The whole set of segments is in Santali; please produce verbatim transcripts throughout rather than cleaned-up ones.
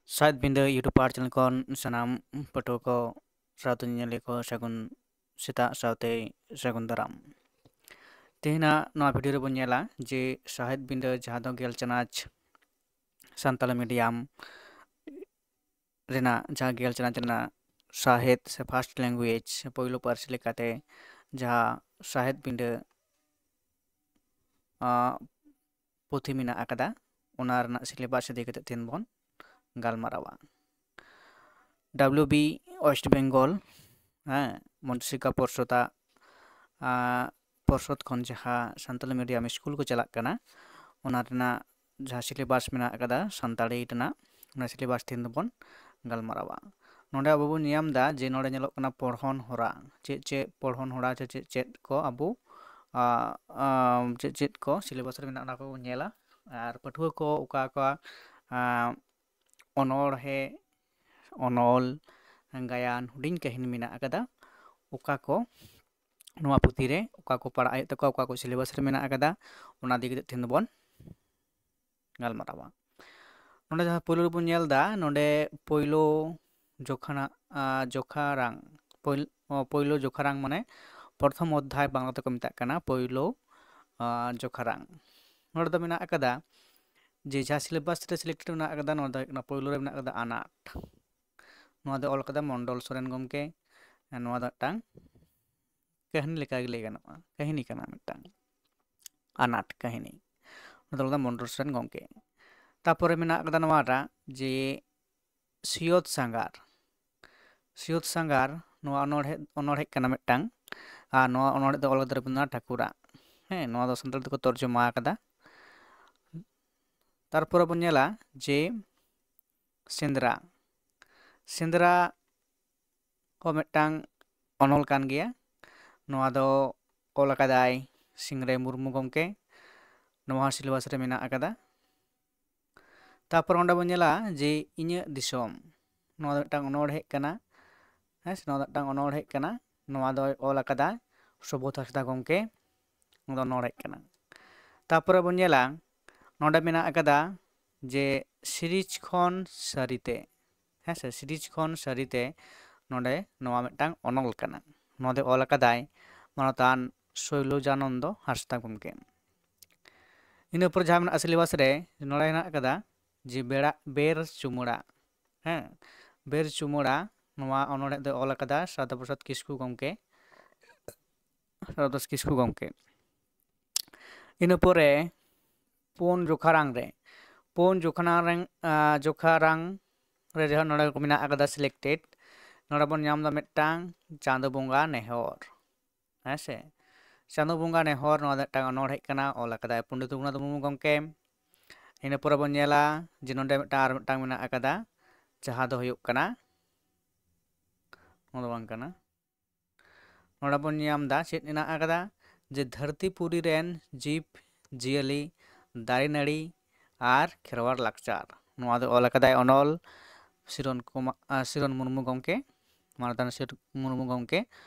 ᱥᱟᱦᱮᱫ ᱵᱤᱸᱰᱟᱹ YouTube ᱟᱨ channel ᱠᱷᱚᱱ ᱥᱟᱱᱟᱢ ᱯᱟᱹᱴᱷᱩᱣᱟᱹ ᱠᱚ ᱥᱟᱶᱛᱮ ᱧᱮᱧᱮᱞᱤᱭᱟᱹ ᱠᱚ ᱥᱟᱹᱜᱩᱱ ᱥᱮᱛᱟᱜ ᱥᱟᱶᱛᱮ ᱥᱟᱹᱜᱩᱱ ᱫᱟᱨᱟᱢ᱾ ᱛᱮᱦᱮᱧᱟᱜ ᱱᱚᱣᱟ video ᱨᱮᱵᱚᱱ ᱧᱮᱞᱟ ᱡᱮ ᱥᱟᱦᱮᱫ ᱵᱤᱸᱰᱟᱹ, ᱡᱟᱦᱟᱸ ᱫᱚ ᱜᱮᱞ ᱪᱟᱱᱟᱪ ᱥᱟᱱᱛᱟᱲᱤ medium ᱨᱮᱱᱟᱜ, ᱡᱟᱦᱟᱸ ᱜᱮᱞ ᱪᱟᱱᱟᱪ ᱨᱮᱱᱟᱜ ᱥᱟᱶᱦᱮᱫ ᱥᱮ first language ᱥᱮ ᱯᱳᱭᱞᱳ ᱯᱟᱹᱨᱥᱤ ᱞᱮᱠᱟᱛᱮ ᱡᱟᱦᱟᱸ ᱥᱟᱦᱮᱫ ᱵᱤᱸᱰᱟᱹ, ᱟᱸ, ᱯᱩᱛᱷᱤ ᱢᱮᱱᱟᱜ ᱟᱠᱟᱫᱟ, ᱚᱱᱟ ᱨᱮᱱᱟᱜ syllabus ᱤᱫᱤ ᱠᱟᱛᱮ ᱛᱮᱦᱮᱧ ᱵᱚᱱ ᱜᱟᱞᱢᱟᱨᱟᱣᱟ᱾ W B West Bengal, ᱦᱮᱸ, ᱢᱚᱱᱛᱨᱤᱥᱤᱠᱟ ᱯᱚᱨᱥᱚᱫᱟᱜ, ᱟᱸ, ᱯᱚᱨᱥᱚᱫ ᱠᱷᱚᱱ ᱡᱟᱦᱟᱸ ᱥᱟᱱᱛᱟᱲᱤ medium ᱥᱠᱩᱞ ᱠᱚ ᱪᱟᱞᱟᱜ ᱠᱟᱱᱟ, ᱚᱱᱟ ᱨᱮᱱᱟᱜ ᱡᱟᱦᱟᱸ syllabus ᱢᱮᱱᱟᱜ ᱟᱠᱟᱫᱟ ᱥᱟᱱᱛᱟᱲᱤ ᱨᱮᱱᱟᱜ, ᱚᱱᱟ syllabus ᱛᱮᱦᱮᱧ ᱫᱚᱵᱚᱱ ᱜᱟᱞᱢᱟᱨᱟᱣᱟ᱾ ᱱᱚᱰᱮ ᱟᱵᱚ ᱵᱚᱱ ᱧᱟᱢ ᱮᱫᱟ ᱡᱮ ᱱᱚᱰᱮ ᱧᱮᱞᱚᱜ ᱠᱟᱱᱟ ᱯᱚᱲᱦᱚᱱ ᱦᱚᱨᱟ, ᱪᱮᱫ ᱪᱮᱫ ᱯᱚᱲᱦᱚᱱ ᱦᱚᱨᱟ ᱪᱮ ᱪᱮᱫ ᱪᱮᱫ ᱠᱚ ᱟᱵᱚ, ᱟ, ᱟ, ᱪᱮᱫ ᱪᱮᱫ ᱠᱚ syllabus ᱨᱮ ᱢᱮᱱᱟᱜᱼᱟ, ᱚᱱᱟ ᱠᱚᱵᱚᱱ ᱧᱮᱞᱟ᱾ ᱟᱨ ᱯᱟᱹᱴᱷᱩᱣᱟᱹ ᱠᱚ ᱚᱠᱟ ᱚᱠᱟ, ᱟ, ᱚᱱᱚᱬᱦᱮ, ᱚᱱᱚᱞ, ᱜᱟᱭᱟᱱ, ᱦᱩᱰᱤᱧ ᱠᱟᱹᱦᱱᱤ ᱢᱮᱱᱟᱜ ᱟᱠᱟᱫᱟ, ᱚᱠᱟ ᱠᱚ ᱱᱚᱣᱟ ᱯᱩᱛᱷᱤ ᱨᱮ ᱚᱠᱟ ᱠᱚ ᱯᱟᱲᱦᱟᱜ ᱦᱩᱭᱩᱜ ᱛᱟᱠᱚᱣᱟ, ᱚᱠᱟ ᱠᱚ syllabus ᱨᱮ ᱢᱮᱱᱟᱜ ᱟᱠᱟᱫᱟ, ᱚᱱᱟ ᱤᱫᱤ ᱠᱟᱛᱮ ᱛᱮᱦᱮᱧ ᱫᱚᱵᱚᱱ ᱜᱟᱞᱢᱟᱨᱟᱣᱟ᱾ ᱱᱚᱰᱮ ᱡᱟᱦᱟᱸ ᱯᱳᱭᱞᱳ ᱨᱮᱵᱚᱱ ᱧᱮᱞ ᱮᱫᱟ, ᱱᱚᱰᱮ ᱯᱳᱭᱞᱳ ᱡᱚᱠᱷᱟᱱᱟᱜ, ᱟ, ᱡᱚᱠᱷᱟᱨᱟᱝ, ᱯᱳᱭᱞ-, ᱚ, ᱯᱳᱭᱞᱳ ᱡᱚᱠᱷᱟᱨᱟᱝ ᱢᱟᱱᱮ ᱯᱨᱚᱛᱷᱚᱢ ᱚᱫᱽᱫᱷᱟᱭ ᱵᱟᱝᱞᱟ ᱛᱮᱠᱚ ᱢᱮᱛᱟᱜ ᱠᱟᱱᱟ ᱯᱳᱭᱞᱳ, ᱟ, ᱡᱚᱠᱷᱟᱨᱟᱝ᱾ ᱱᱚᱰᱮ ᱫᱚ ᱢᱮᱱᱟᱜ ᱟᱠᱟᱫᱟ ᱡᱮ ᱡᱟᱦᱟᱸ syllabus ᱨᱮ selected ᱢᱮᱱᱟᱜ ᱟᱠᱟᱫᱟ, ᱱᱚᱣᱟ ᱫᱚ ᱦᱩᱭᱩᱜ ᱠᱟᱱᱟ ᱯᱳᱭᱞᱳ ᱨᱮ ᱢᱮᱱᱟᱜ ᱟᱠᱟᱫᱟ ᱟᱱᱟᱴ᱾ ᱱᱚᱣᱟ ᱫᱚ ᱚᱞ ᱟᱠᱟᱫᱟ ᱢᱚᱱᱰᱚᱞ ᱥᱚᱨᱮᱱ ᱜᱚᱢᱠᱮ᱾ ᱱᱚᱣᱟ ᱫᱚ ᱢᱤᱫᱴᱟᱝ ᱠᱟᱹᱦᱱᱤ ᱞᱮᱠᱟ ᱜᱮ ᱞᱟᱹᱭ ᱜᱟᱱᱚᱜᱼᱟ, ᱠᱟᱹᱦᱱᱤ ᱠᱟᱱᱟ ᱢᱤᱫᱴᱟᱝ ᱟᱱᱟᱴ ᱠᱟᱹᱦᱱᱤ᱾ ᱚᱱᱟ ᱫᱚ ᱚᱞ ᱟᱠᱟᱫᱟ ᱢᱚᱱᱰᱚᱞ ᱥᱚᱨᱮᱱ ᱜᱚᱢᱠᱮ᱾ ᱛᱟᱯᱚᱨᱮ ᱢᱮᱱᱟᱜ ᱟᱠᱟᱫᱟ ᱱᱚᱣᱟᱴᱟᱜ ᱡᱮ ᱥᱤᱭᱚᱛ ᱥᱟᱸᱜᱟᱨ᱾ ᱥᱤᱭᱚᱛ ᱥᱟᱸᱜᱟᱨ ᱱᱚᱣᱟ ᱚᱱᱚᱬᱦᱮ, ᱚᱱᱚᱬᱦᱮ ᱠᱟᱱᱟ ᱢᱤᱫᱴᱟᱝ, ᱟᱨ ᱱᱚᱣᱟ ᱚᱱᱚᱬᱦᱮ ᱫᱚ ᱚᱞ ᱠᱟᱫᱟ ᱨᱚᱵᱤᱱᱫᱨᱚᱱᱟᱛᱷ ᱴᱷᱟᱠᱩᱨᱟᱜ᱾ ᱦᱮᱸ, ᱱᱚᱣᱟ ᱫᱚ ᱥᱟᱱᱛᱟᱲ ᱛᱮᱠᱚ ᱛᱚᱨᱡᱚᱢᱟ ᱟᱠᱟᱫᱟ᱾ ᱛᱟᱨᱯᱚᱨᱮ ᱵᱚᱱ ᱧᱮᱞᱟ ᱡᱮ ᱥᱮᱸᱫᱽᱨᱟ᱾ ᱥᱮᱸᱫᱽᱨᱟ ᱦᱚᱸ ᱢᱤᱫᱴᱟᱝ ᱚᱱᱚᱞ ᱠᱟᱱ ᱜᱮᱭᱟ᱾ ᱱᱚᱣᱟ ᱫᱚ ᱚᱞ ᱟᱠᱟᱫᱟᱭ ᱥᱤᱝᱨᱟᱹᱭ ᱢᱩᱨᱢᱩ ᱜᱚᱢᱠᱮ᱾ ᱱᱚᱣᱟ ᱦᱚᱸ syllabus ᱨᱮ ᱢᱮᱱᱟᱜ ᱟᱠᱟᱫᱟ᱾ ᱛᱟᱨᱯᱚᱨ ᱚᱸᱰᱮ ᱵᱚᱱ ᱧᱮᱞᱟ ᱡᱮ ᱤᱧᱟᱹᱜ ᱫᱤᱥᱚᱢ, ᱱᱚᱣᱟ ᱫᱚ ᱢᱤᱫᱴᱟᱝ ᱚᱱᱚᱬᱦᱮ ᱠᱟᱱᱟ᱾ ᱦᱮᱸ ᱥᱮ, ᱱᱚᱣᱟ ᱫᱚ ᱢᱤᱫᱴᱟᱝ ᱚᱱᱚᱬᱦᱮ ᱠᱟᱱᱟ᱾ ᱱᱚᱣᱟ ᱫᱚᱭ ᱚᱞ ᱟᱠᱟᱫᱟ ᱥᱩᱵᱳᱫᱷ ᱦᱟᱸᱥᱫᱟ ᱜᱚᱢᱠᱮ᱾ ᱱᱚᱣᱟ ᱫᱚ ᱚᱱᱚᱬᱦᱮ ᱠᱟᱱᱟ᱾ ᱛᱟᱨᱯᱚᱨᱮ ᱵᱚᱱ ᱧᱮᱞᱟ, ᱱᱚᱰᱮ ᱢᱮᱱᱟᱜ ᱟᱠᱟᱫᱟ ᱡᱮ ᱥᱤᱨᱤᱡᱽ ᱠᱷᱚᱱ ᱥᱟᱹᱨᱤᱛᱮ, ᱦᱮᱸ ᱥᱮ, ᱥᱤᱨᱤᱡᱽ ᱠᱷᱚᱱ ᱥᱟᱹᱨᱤᱛᱮ ᱱᱚᱰᱮ ᱱᱚᱣᱟ ᱢᱤᱫᱴᱟᱝ ᱚᱱᱚᱞ ᱠᱟᱱᱟ᱾ ᱱᱚᱣᱟ ᱫᱚ ᱚᱞ ᱟᱠᱟᱫᱟᱭ ᱢᱟᱱᱚᱛᱟᱱ ᱥᱳᱭᱞᱚᱡᱟᱱᱚᱱᱫᱚ ᱦᱟᱸᱥᱫᱟ ᱜᱚᱢᱠᱮ᱾ ᱤᱱᱟᱹ ᱯᱚᱨ ᱡᱟᱦᱟᱸ ᱢᱮᱱᱟᱜᱼᱟ ᱥᱤᱞᱮᱵᱟᱥ ᱨᱮ, ᱱᱚᱰᱮ ᱦᱮᱱᱟᱜ ᱟᱠᱟᱫᱟ ᱡᱮ ᱵᱮᱲᱟ, ᱵᱮᱨ ᱪᱩᱢᱟᱹᱲᱟ, ᱦᱮᱸ, ᱵᱮᱨ ᱪᱩᱢᱟᱹᱲᱟ, ᱱᱚᱣᱟ ᱚᱱᱚᱬᱦᱮ ᱫᱚᱭ ᱚᱞ ᱟᱠᱟᱫᱟ ᱥᱟᱨᱚᱫᱟ ᱯᱨᱚᱥᱟᱫᱽ ᱠᱤᱥᱠᱩ ᱜᱚᱢᱠᱮ, ᱥᱟᱨᱚᱫᱟ ᱠᱤᱥᱠᱩ ᱜᱚᱢᱠᱮ᱾ ᱤᱱᱟᱹ ᱯᱚᱨᱮ ᱯᱩᱱ ᱡᱚᱠᱷᱟᱨᱟᱝ ᱨᱮ, ᱯᱩᱱ ᱡᱚᱠᱷᱟᱨᱟᱝ, ᱟᱸ, ᱡᱚᱠᱷᱟᱨᱟᱝ ᱨᱮ ᱡᱟᱦᱟᱸ ᱱᱚᱰᱮ ᱠᱚ ᱢᱮᱱᱟᱜ ᱟᱠᱟᱫᱟ selected, ᱱᱚᱰᱮ ᱵᱚᱱ ᱧᱟᱢ ᱮᱫᱟ ᱢᱤᱫᱴᱟᱝ ᱪᱟᱸᱫᱚ ᱵᱚᱸᱜᱟ ᱱᱮᱦᱚᱨ, ᱦᱮᱸ ᱥᱮ? ᱪᱟᱸᱫᱚ ᱵᱚᱸᱜᱟ ᱱᱮᱦᱚᱨ, ᱱᱚᱣᱟ ᱫᱚ ᱢᱤᱫᱴᱟᱝ ᱚᱱᱚᱬᱦᱮ ᱠᱟᱱᱟ, ᱚᱞ ᱟᱠᱟᱫᱟᱭ ᱯᱚᱱᱰᱤᱛ ᱨᱚᱜᱷᱩᱱᱟᱛᱷ ᱢᱩᱨᱢᱩ ᱜᱚᱢᱠᱮ᱾ ᱤᱱᱟᱹ ᱯᱚᱨᱮ ᱵᱚᱱ ᱧᱮᱞᱟ ᱡᱮ ᱱᱚᱰᱮ ᱢᱤᱫᱴᱟᱝ, ᱟᱨ ᱢᱤᱫᱴᱟᱝ ᱢᱮᱱᱟᱜ ᱟᱠᱟᱫᱟ, ᱡᱟᱦᱟᱸ ᱫᱚ ᱦᱩᱭᱩᱜ ᱠᱟᱱᱟ, ᱱᱚᱣᱟ ᱫᱚ ᱵᱟᱝ ᱠᱟᱱᱟ, ᱱᱚᱰᱮ ᱵᱚᱱ ᱧᱟᱢ ᱮᱫᱟ ᱪᱮᱫ ᱢᱮᱱᱟᱜ ᱟᱠᱟᱫᱟ, ᱡᱮ ᱫᱷᱟᱹᱨᱛᱤ ᱯᱩᱨᱤ ᱨᱮᱱ ᱡᱤᱵᱽ ᱡᱤᱭᱟᱹᱞᱤ, ᱫᱟᱨᱮ ᱱᱟᱹᱲᱤ ᱟᱨ ᱠᱷᱮᱨᱣᱟᱲ ᱞᱟᱠᱪᱟᱨ᱾ ᱱᱚᱣᱟ ᱫᱚ ᱚᱞ ᱟᱠᱟᱫᱟᱭ ᱚᱱᱚᱞ ᱥᱤᱨᱚᱱ ᱠᱩᱢᱟ-, ᱟᱸ, ᱥᱤᱨᱚᱱ ᱢᱩᱨᱢᱩ ᱜᱚᱢᱠᱮ, ᱢᱟᱱᱚᱛᱟᱱ ᱥᱤᱨᱚᱱ ᱢᱩᱨᱢᱩ ᱜᱚᱢᱠᱮ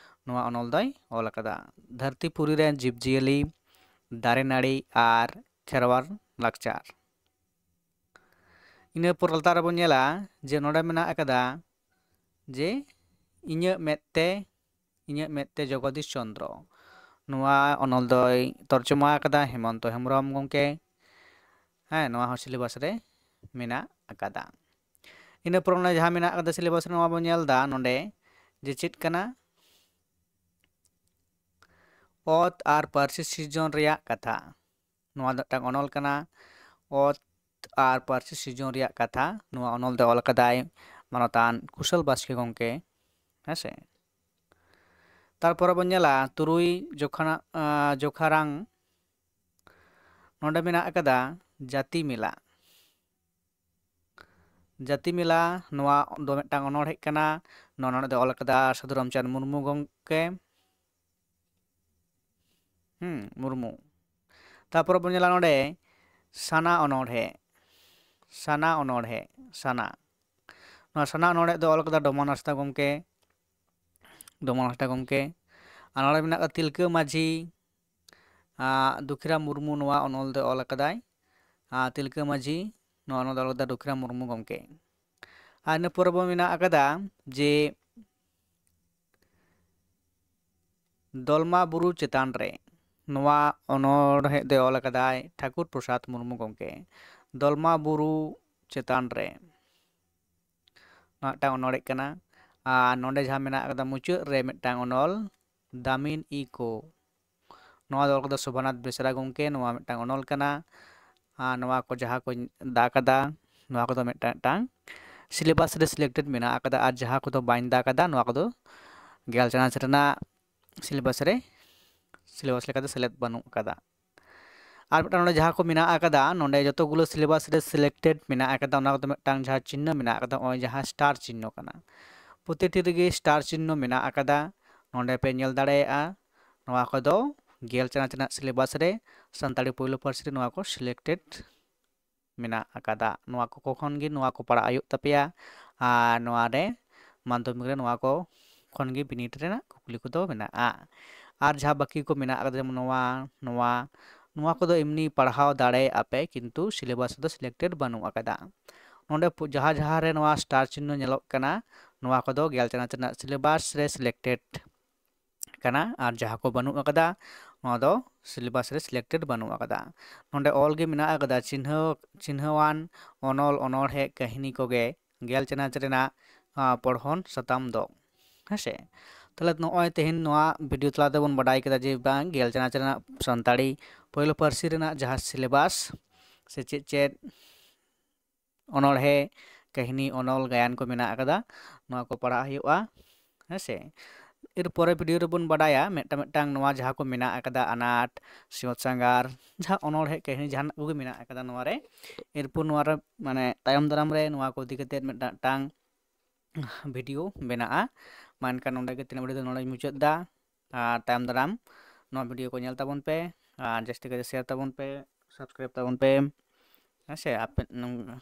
ᱱᱚᱣᱟ ᱚᱱᱚᱞ ᱫᱚᱭ ᱚᱞ ᱟᱠᱟᱫᱟ᱾ ᱫᱷᱟᱹᱨᱛᱤ ᱯᱩᱨᱤ ᱨᱮᱱ ᱡᱤᱵᱽ ᱡᱤᱭᱟᱹᱞᱤ, ᱫᱟᱨᱮ ᱱᱟᱹᱲᱤ ᱟᱨ ᱠᱷᱮᱨᱣᱟᱲ ᱞᱟᱠᱪᱟᱨ᱾ ᱤᱱᱟᱹ ᱯᱚᱨ ᱞᱟᱛᱟᱨ ᱨᱮᱵᱚᱱ ᱧᱮᱞᱟ ᱡᱮ ᱱᱚᱰᱮ ᱢᱮᱱᱟᱜ ᱟᱠᱟᱫᱟ ᱡᱮ ᱤᱧᱟᱹᱜ ᱢᱮᱫ ᱛᱮ, ᱤᱧᱟᱹᱜ ᱢᱮᱫ ᱛᱮ ᱡᱚᱜᱚᱫᱤᱥ ᱪᱚᱱᱫᱨᱚ᱾ ᱱᱚᱣᱟ ᱚᱱᱚᱞ ᱫᱚᱭ ᱛᱚᱨᱡᱚᱢᱟ ᱟᱠᱟᱫᱟ ᱦᱮᱢᱚᱱᱛᱚ ᱦᱮᱢᱵᱨᱚᱢ ᱜᱚᱢᱠᱮ᱾ ᱦᱮᱸ, ᱱᱚᱣᱟ ᱦᱚᱸ ᱥᱤᱞᱮᱵᱟᱥ ᱨᱮ ᱢᱮᱱᱟᱜ ᱟᱠᱟᱫᱟ᱾ ᱤᱱᱟᱹ ᱯᱚᱨ ᱚᱱᱟ ᱡᱟᱦᱟᱸ ᱢᱮᱱᱟᱜ ᱟᱠᱟᱫᱟ ᱥᱤᱞᱮᱵᱟᱥ ᱨᱮ, ᱱᱚᱣᱟ ᱵᱚᱱ ᱧᱮᱞ ᱮᱫᱟ ᱱᱚᱰᱮ ᱡᱮ ᱪᱮᱫ ᱠᱟᱱᱟ, ᱚᱛ ᱟᱨ ᱯᱟᱹᱨᱥᱤ ᱥᱤᱨᱡᱚᱱ ᱨᱮᱭᱟᱜ ᱠᱟᱛᱷᱟ᱾ ᱱᱚᱣᱟ ᱫᱚ ᱢᱤᱫᱴᱟᱝ ᱚᱱᱚᱞ ᱠᱟᱱᱟ, ᱚᱛ ᱟᱨ ᱯᱟᱹᱨᱥᱤ ᱥᱤᱨᱡᱚᱱ ᱨᱮᱭᱟᱜ ᱠᱟᱛᱷᱟ᱾ ᱱᱚᱣᱟ ᱚᱱᱚᱞ ᱫᱚ ᱚᱞ ᱟᱠᱟᱫᱟᱭ ᱢᱟᱱᱚᱛᱟᱱ ᱠᱩᱥᱚᱞ ᱵᱟᱥᱠᱮ ᱜᱚᱢᱠᱮ, ᱦᱮᱸ ᱥᱮ᱾ ᱛᱟᱨᱯᱚᱨᱮ ᱵᱚᱱ ᱧᱮᱞᱟ ᱛᱩᱨᱩᱭ ᱡᱚᱠᱷᱟᱱᱟ-, ᱟᱸ, ᱡᱚᱠᱷᱟᱨᱟᱝ, ᱱᱚᱰᱮ ᱢᱮᱱᱟᱜ ᱟᱠᱟᱫᱟ ᱡᱟᱹᱛᱤ ᱢᱮᱞᱟ᱾ ᱡᱟᱹᱛᱤ ᱢᱮᱞᱟ, ᱱᱚᱣᱟ ᱫᱚ ᱢᱤᱫᱴᱟᱝ ᱚᱱᱚᱬᱦᱮ ᱠᱟᱱᱟ᱾ ᱱᱚᱣᱟ ᱚᱱᱚᱬᱦᱮ ᱫᱚ ᱚᱞ ᱟᱠᱟᱫᱟ ᱥᱟᱹᱫᱷᱩ ᱨᱟᱢᱪᱟᱸᱫᱽ ᱢᱩᱨᱢᱩ ᱜᱚᱢᱠᱮ᱾ ᱦᱩᱸ, ᱢᱩᱨᱢᱩ᱾ ᱛᱟᱨᱯᱚᱨᱮ ᱵᱚᱱ ᱧᱮᱞᱟ ᱱᱚᱰᱮ ᱥᱟᱱᱟ ᱚᱱᱚᱬᱦᱮ, ᱥᱟᱱᱟ ᱚᱱᱚᱬᱦᱮ, ᱥᱟᱱᱟ᱾ ᱱᱚᱣᱟ ᱥᱟᱱᱟ ᱚᱱᱚᱬᱦᱮ ᱫᱚ ᱚᱞ ᱠᱟᱫᱟ ᱰᱚᱢᱟᱱ ᱦᱟᱸᱥᱫᱟ ᱜᱚᱢᱠᱮ, ᱰᱚᱢᱟᱱ ᱦᱟᱸᱥᱫᱟ ᱜᱚᱢᱠᱮ᱾ ᱟᱨ ᱱᱚᱰᱮ ᱢᱮᱱᱟᱜ ᱠᱟᱫᱟ ᱛᱤᱞᱠᱟᱹ ᱢᱟᱹᱡᱷᱤ, ᱟᱸ, ᱫᱩᱠᱷᱤᱨᱟᱢ ᱢᱩᱨᱢᱩ ᱱᱚᱣᱟ ᱚᱱᱚᱞ ᱫᱚᱭ ᱚᱞ ᱟᱠᱟᱫᱟᱭ᱾ ᱟᱸ, ᱛᱤᱞᱠᱟᱹ ᱢᱟᱹᱡᱷᱤ, ᱱᱚᱣᱟ ᱚᱱᱚᱞ ᱫᱚ ᱚᱞ ᱠᱟᱫᱟ ᱰᱩᱠᱷᱨᱟᱢ ᱢᱩᱨᱢᱩ ᱜᱚᱢᱠᱮ᱾ ᱟᱨ ᱤᱱᱟᱹ ᱯᱚᱨᱮ ᱵᱚᱱ ᱢᱮᱱᱟᱜ ᱟᱠᱟᱫᱟ ᱡᱮ ᱫᱚᱞᱢᱟ ᱵᱩᱨᱩ ᱪᱮᱛᱟᱱ ᱨᱮ, ᱱᱚᱣᱟ ᱚᱱᱚᱬᱦᱮ ᱫᱚᱭ ᱚᱞ ᱟᱠᱟᱫᱟᱭ ᱴᱷᱟᱠᱩᱨ ᱯᱨᱚᱥᱟᱫᱽ ᱢᱩᱨᱢᱩ ᱜᱚᱢᱠᱮ᱾ ᱫᱚᱞᱢᱟ ᱵᱩᱨᱩ ᱪᱮᱛᱟᱱ ᱨᱮ, ᱱᱚᱣᱟ ᱢᱤᱫᱴᱟᱝ ᱚᱱᱚᱬᱦᱮ ᱠᱟᱱᱟ᱾ ᱟᱨ ᱱᱚᱰᱮ ᱡᱟᱦᱟᱸ ᱢᱮᱱᱟᱜ ᱟᱠᱟᱫᱟ ᱢᱩᱪᱟᱹᱫ ᱨᱮ ᱢᱤᱫᱴᱟᱝ ᱚᱱᱚᱞ, ᱫᱟᱢᱤᱱ ᱤ ᱠᱚ, ᱱᱚᱣᱟ ᱫᱚ ᱚᱞ ᱠᱟᱫᱟ ᱥᱳᱵᱷᱟᱱᱟᱛᱷ ᱵᱮᱥᱨᱟ ᱜᱚᱢᱠᱮ᱾ ᱱᱚᱣᱟ ᱢᱤᱫᱴᱟᱝ ᱚᱱᱚᱞ ᱠᱟᱱᱟ᱾ ᱟᱨ ᱱᱚᱣᱟ ᱠᱚ ᱡᱟᱦᱟᱸ ᱠᱚᱧ ᱫᱟ ᱠᱟᱫᱟ, ᱱᱚᱣᱟ ᱠᱚᱫᱚ ᱢᱤᱫᱴᱟᱝ ᱢᱤᱫᱴᱟᱝ ᱥᱤᱞᱮᱵᱟᱥ ᱨᱮ ᱥᱤᱞᱮᱠᱴᱮᱰ ᱢᱮᱱᱟᱜ ᱟᱠᱟᱫᱟ, ᱟᱨ ᱡᱟᱦᱟᱸ ᱠᱚᱫᱚ ᱵᱟᱹᱧ ᱫᱟ ᱠᱟᱫᱟ, ᱱᱚᱣᱟ ᱠᱚᱫᱚ ᱜᱮᱞ ᱪᱟᱱᱟᱪ ᱨᱮᱱᱟᱜ ᱥᱤᱞᱮᱵᱟᱥ ᱨᱮ, ᱥᱤᱞᱮᱵᱟᱥ ᱞᱮᱠᱟᱛᱮ ᱥᱮᱞᱮᱫ ᱵᱟᱹᱱᱩᱜ ᱟᱠᱟᱫᱟ᱾ ᱟᱨ ᱢᱤᱫᱴᱟᱝ ᱱᱚᱰᱮ ᱡᱟᱦᱟᱸ ᱠᱚ ᱢᱮᱱᱟᱜ ᱟᱠᱟᱫᱟ, ᱱᱚᱰᱮ ᱡᱚᱛᱚ ᱜᱩᱞᱳ ᱥᱤᱞᱮᱵᱟᱥ ᱨᱮ ᱥᱤᱞᱮᱠᱴᱮᱰ ᱢᱮᱱᱟᱜ ᱟᱠᱟᱫᱟ, ᱚᱱᱟ ᱠᱚᱫᱚ ᱢᱤᱫᱴᱟᱝ ᱡᱟᱦᱟᱸ ᱪᱤᱱᱦᱟᱹ ᱢᱮᱱᱟᱜ ᱟᱠᱟᱫᱟ, ᱱᱚᱜᱼᱚᱭ ᱡᱟᱦᱟᱸ ᱥᱴᱟᱨ ᱪᱤᱱᱦᱟᱹ ᱠᱟᱱᱟ, ᱯᱨᱚᱛᱤᱴᱤ ᱨᱮᱜᱮ ᱥᱴᱟᱨ ᱪᱤᱱᱦᱟᱹ ᱢᱮᱱᱟᱜ ᱟᱠᱟᱫᱟ᱾ ᱱᱚᱰᱮ ᱯᱮ ᱧᱮᱞ ᱫᱟᱲᱮᱭᱟᱜᱼᱟ, ᱱᱚᱣᱟ ᱠᱚᱫᱚ ᱜᱮᱞ ᱪᱟᱱᱟᱪ ᱨᱮᱱᱟᱜ ᱥᱤᱞᱮᱵᱟᱥ ᱨᱮ ᱥᱟᱱᱛᱟᱲᱤ ᱯᱳᱭᱞᱳ ᱯᱟᱹᱨᱥᱤ ᱨᱮ ᱱᱚᱣᱟ ᱠᱚ ᱥᱤᱞᱮᱠᱴᱮᱰ ᱢᱮᱱᱟᱜ ᱟᱠᱟᱫᱟ᱾ ᱱᱚᱣᱟ ᱠᱚ ᱠᱷᱚᱱ ᱜᱮ ᱱᱚᱣᱟ ᱠᱚ ᱯᱟᱲᱦᱟᱜ ᱦᱩᱭᱩᱜ ᱛᱟᱯᱮᱭᱟ᱾ ᱟᱨ ᱱᱚᱣᱟ ᱨᱮ ᱢᱟᱫᱽᱫᱷᱚᱢᱤᱠ ᱨᱮ ᱱᱚᱣᱟ ᱠᱚ ᱠᱷᱚᱱ ᱜᱮ ᱵᱤᱱᱤᱰ ᱨᱮᱱᱟᱜ ᱠᱩᱠᱞᱤ ᱠᱚᱫᱚ ᱢᱮᱱᱟᱜᱼᱟ᱾ ᱟᱨ ᱡᱟᱦᱟᱸ ᱵᱟᱹᱠᱤ ᱠᱚ ᱢᱮᱱᱟᱜ ᱟᱠᱟᱫᱟ, ᱡᱮᱢᱚᱱ ᱱᱚᱣᱟ, ᱱᱚᱣᱟ, ᱱᱚᱣᱟ ᱠᱚᱫᱚ ᱮᱢᱱᱤ ᱯᱟᱲᱦᱟᱣ ᱫᱟᱲᱮᱭᱟᱜᱼᱟ ᱯᱮ, ᱠᱤᱱᱛᱩ ᱥᱤᱞᱮᱵᱟᱥ ᱨᱮᱫᱚ ᱥᱤᱞᱮᱠᱴᱮᱰ ᱵᱟᱹᱱᱩᱜ ᱟᱠᱟᱫᱟ᱾ ᱱᱚᱰᱮ ᱯᱩ-, ᱡᱟᱦᱟᱸ ᱡᱟᱦᱟᱸ ᱨᱮ ᱱᱚᱣᱟ ᱥᱴᱟᱨ ᱪᱤᱱᱦᱟᱹ ᱧᱮᱞᱚᱜ ᱠᱟᱱᱟ, ᱱᱚᱣᱟ ᱠᱚᱫᱚ ᱜᱮᱞ ᱪᱟᱱᱟᱪ ᱨᱮᱱᱟᱜ ᱥᱤᱞᱮᱵᱟᱥ ᱨᱮ ᱥᱤᱞᱮᱠᱴᱮᱰ ᱠᱟᱱᱟ, ᱟᱨ ᱡᱟᱦᱟᱸ ᱠᱚ ᱵᱟᱹᱱᱩᱜ ᱟᱠᱟᱫᱟ, ᱱᱚᱣᱟ ᱫᱚ ᱥᱤᱞᱮᱵᱟᱥ ᱨᱮ ᱥᱤᱞᱮᱠᱴᱮᱰ ᱵᱟᱹᱱᱩᱜ ᱟᱠᱟᱫᱟ᱾ ᱱᱚᱰᱮ ᱚᱞ ᱜᱮ ᱢᱮᱱᱟᱜ ᱟᱠᱟᱫᱟ, ᱪᱤᱱᱦᱟᱹ, ᱪᱤᱱᱦᱟᱹᱣᱟᱱ ᱚᱱᱚᱞ, ᱚᱱᱚᱬᱦᱮ, ᱠᱟᱹᱦᱱᱤ ᱠᱚᱜᱮ ᱜᱮᱞ ᱪᱟᱱᱟᱪ ᱨᱮᱱᱟᱜ, ᱟ, ᱯᱚᱲᱦᱚᱱ ᱥᱟᱛᱟᱢ ᱫᱚ᱾ ᱦᱮᱸᱥᱮ? ᱛᱟᱦᱞᱮ ᱱᱚᱜᱼᱚᱭ ᱛᱮᱦᱮᱧ ᱱᱚᱣᱟ ᱵᱷᱤᱰᱤᱭᱳ ᱛᱟᱞᱟ ᱛᱮᱵᱚᱱ ᱵᱟᱰᱟᱭ ᱠᱮᱫᱟ ᱡᱮ ᱵᱟᱝ ᱜᱮᱞ ᱪᱟᱱᱟᱪ ᱨᱮᱱᱟᱜ ᱥᱟᱱᱛᱟᱲᱤ ᱯᱳᱭᱞᱳ ᱯᱟᱹᱨᱥᱤ ᱨᱮᱱᱟᱜ ᱡᱟᱦᱟᱸ ᱥᱤᱞᱮᱵᱟᱥ ᱥᱮ ᱪᱮᱫ ᱪᱮᱫ ᱚᱱᱚᱬᱦᱮ, ᱠᱟᱹᱦᱱᱤ, ᱚᱱᱚᱞ, ᱜᱟᱭᱟᱱ ᱠᱚ ᱢᱮᱱᱟᱜ ᱟᱠᱟᱫᱟ, ᱱᱚᱣᱟ ᱠᱚ ᱯᱟᱲᱦᱟᱜ ᱦᱩᱭᱩᱜᱼᱟ᱾ ᱦᱮᱸ ᱥᱮ? ᱮᱨᱯᱚᱨᱮ ᱵᱷᱤᱰᱤᱭᱳ ᱨᱮᱵᱚᱱ ᱵᱟᱰᱟᱭᱟ ᱢᱤᱫᱴᱟᱝ ᱢᱤᱫᱴᱟᱝ ᱱᱚᱣᱟ ᱡᱟᱦᱟᱸ ᱠᱚ ᱢᱮᱱᱟᱜ ᱟᱠᱟᱫᱟ, ᱟᱱᱟᱴ, ᱥᱤᱧᱚᱛ ᱥᱟᱸᱜᱷᱟᱨ, ᱡᱟᱦᱟᱸ ᱚᱱᱚᱬᱦᱮ, ᱠᱟᱹᱦᱱᱤ, ᱡᱟᱦᱟᱱᱟᱜ ᱠᱚᱜᱮ ᱢᱮᱱᱟᱜ ᱟᱠᱟᱫᱟ ᱱᱚᱣᱟ ᱨᱮ᱾ ᱮᱨᱯᱚᱨ ᱱᱚᱣᱟ ᱨᱮ, ᱢᱟᱱᱮ, ᱛᱟᱭᱚᱢ ᱫᱟᱨᱟᱢ ᱨᱮ ᱱᱚᱣᱟ ᱠᱚ ᱤᱫᱤ ᱠᱟᱛᱮᱫ ᱢᱤᱫᱴᱟᱝ ᱢᱤᱫᱴᱟᱝ ᱵᱷᱤᱰᱤᱭᱳ ᱵᱮᱱᱟᱜᱼᱟ᱾ ᱢᱟ ᱮᱱᱠᱷᱟᱱ ᱱᱚᱰᱮ ᱜᱮ ᱛᱮᱦᱮᱧᱟᱜ ᱵᱷᱤᱰᱤᱭᱳ ᱫᱚ ᱱᱚᱰᱮᱧ ᱢᱩᱪᱟᱹᱫ ᱮᱫᱟ᱾ ᱟᱨ ᱛᱟᱭᱚᱢ ᱫᱟᱨᱟᱢ ᱱᱚᱣᱟ ᱵᱷᱤᱰᱤᱭᱳ ᱠᱚ ᱧᱮᱞ ᱛᱟᱵᱚᱱ ᱯᱮ, ᱟᱨ ᱡᱟᱹᱥᱛᱤ ᱠᱟᱭᱛᱮ ᱥᱮᱭᱟᱨ ᱛᱟᱵᱚᱱ ᱯᱮ, ᱥᱟᱵᱥᱠᱨᱟᱭᱤᱵ ᱛᱟᱵᱚᱱ ᱯᱮ᱾ ᱦᱮᱸ ᱥᱮ, ᱟᱯᱮ ᱱᱚᱝ-,